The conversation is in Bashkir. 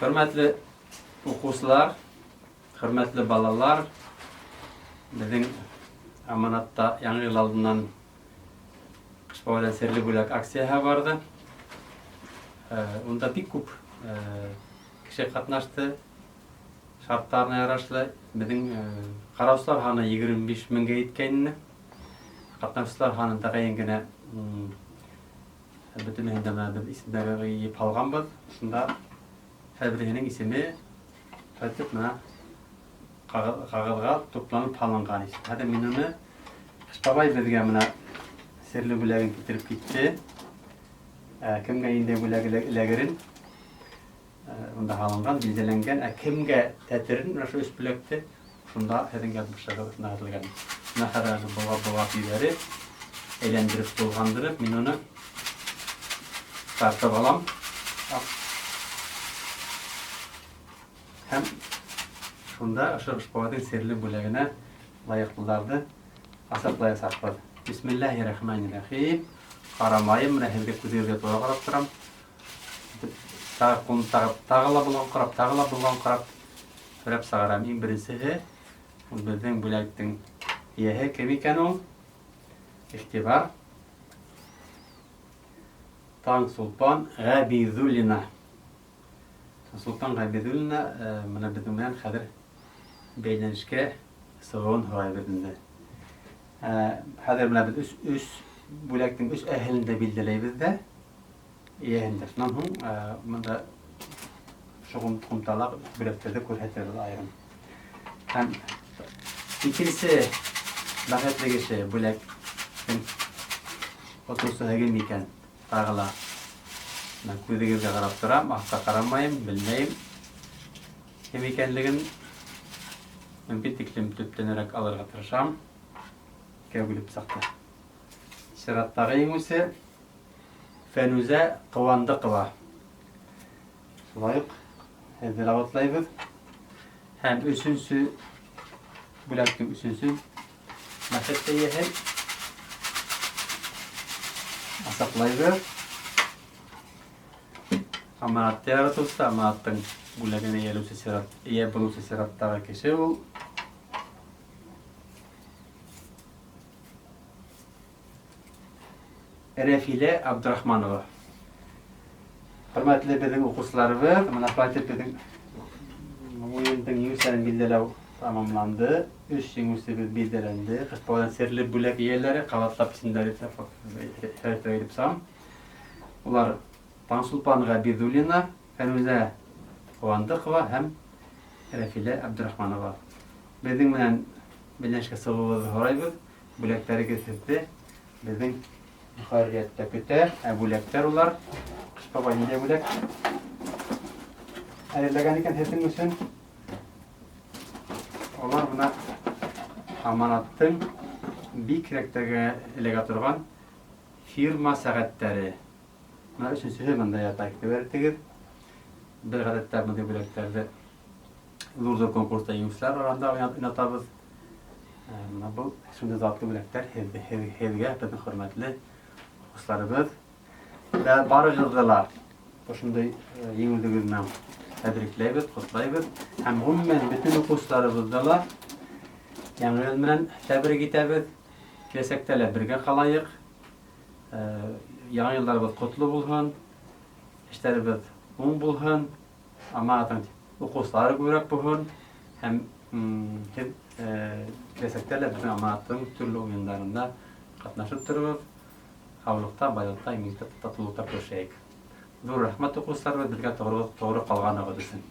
Хөрмәтле укучылар, хөрмәтле балалар, безнең Аманатта Яңа ел алдыннан Кыш бабайдан серле бүләк акцияһе барды. Унда бик күп кеше катнашты. Шартларына ярашлы безнең караучылар һаны 25 меңгә җиткән инде. Катнашучылар һаны тәгаен генә бөтенесен дә менә без исемнәрен җыеп алганбыз. Шунда һәрберсенең исеме хәтта менә кагызга тупланып алынган. Хәзер мин аны Кыш бабай безгә менә серле бүләген китереп китте. Кемгә инде бүләк эләгерен монда алынган, билгеләнгән, ә кемгә тәтерен менә шул өч бүләкте шунда сезнең язмышыгыз шунда язылган. Менә хәзер аны болгап-болгап җибәреп, әйләндереп, тулгандырып, мин аны тартып алам. Һәм шунда ошо Кыш бабайның серле бүләгенә лаеклыларны ачыклаячакбыз. Бисмиллаһи рахмани рахим. Карамаем, менә һеҙгә күҙегеҙгә тура ҡарап торам. Тағы ҡулын тағып, тағы ла булған ҡарап, тағы ла булған ҡарап, һөрәп сығарам. Иң беренсеһе, ул беҙҙең бүләктең эйәһе кем икән ул? Игътибар. Таңсулпан Ғәбиҙуллина. Таңсулпан Ғәбиҙуллина менә беҙҙең менән хәҙер бәйләнешкә сығыуын һорайбыҙ инде. Хәҙер менә беҙ өс, өс бүләктең өс әһелен дә билдәләйбеҙ дә. Эйәһен дә. Шунан һуң монда шуғым ҡумталап бүләктәрҙе күрһәтәбеҙ айырым. Һәм икенсе бәхетле кеше бүләктең отоусыһы кем икән? Тағы ла менә күҙегеҙгә ҡарап торам, аҫҡа ҡарамайым, белмәйем кем икәнлеген. Мөмкин тиклем төптәнерәк алырға тырышам. Икәү килеп сыҡты. Сираттағы еңүсе Фәнүзә Ҡыуандыҡова. Шулай уҡ һеҙҙе лә ҡотлайбыҙ. Һәм өсөнсө бүләктең өсөнсө бәхет эйәһе асыҡлайбыҙ. Аманатты яратыусы, аманаттың бүләген эйәләүсе сират, эйә булыусы сираттағы кеше ул. Рәфилә Абдрахманова. Хөрмәтле безнең укучыларыбыз, менә шулай итеп безнең уендың җиңүчеләрен билгеләү тәмамланды. Өч җиңүчебез билгеләнде. Кыш бабайдан серле бүләк ияләре, кабатлап исемнәре әйтеп чыгам. Улар Таңсулпан Габидуллина, Фәнүзә Куандыкова һәм Рәфилә Абдрахманова. Безнең белән бәйләнешкә чыгуыгызны сорайбыз. Бүләкләрегез сезне безнең мөхәррияттә көтә. Ә бүләкләр улар Кыш бабай нидә бүләк әзерләгән икән сезнең өчен? Алар менә аманаттың бик рәктәгә эләгә торган фирма сәгатьләре. Менә өченчесе монда ята, игътибар итегез. Без гадәттә мондый бүләкләрне зур-зур конкурста җиңүчеләр арасында уйнатабыз. Менә бу шундый затлы бүләкләр һеҙгә, беҙҙең хөрмәтле укучыларыбыҙ. Вә барыгыҙҙы ла ошондай еңеүҙегеҙ менән тәбрикләйбеҙ, ҡотлайбыҙ. Һәм ғөмүмән бөтөн уҡыусыларыбыҙҙы ла Яңы йыл менән тәбрик итәбеҙ. Киләсәктә лә бергә ҡалайыҡ. Яңы йылдарыбыҙ ҡотло булһын, эштәребеҙ уң булһын. Аманатың уҡыусылары күберәк булһын һәм һеҙ киләсәктә лә беҙҙең Аманаттың төрлө уйындарында ҡатнашып тороғоҙ. Һаулыҡта, байлыҡта, иминлектә, татыулыҡта күрешәйек. Ҙур рәхмәт, уҡыусыларыбыҙ, беҙгә тоғро, тоғро ҡалғанығыҙ өсөн.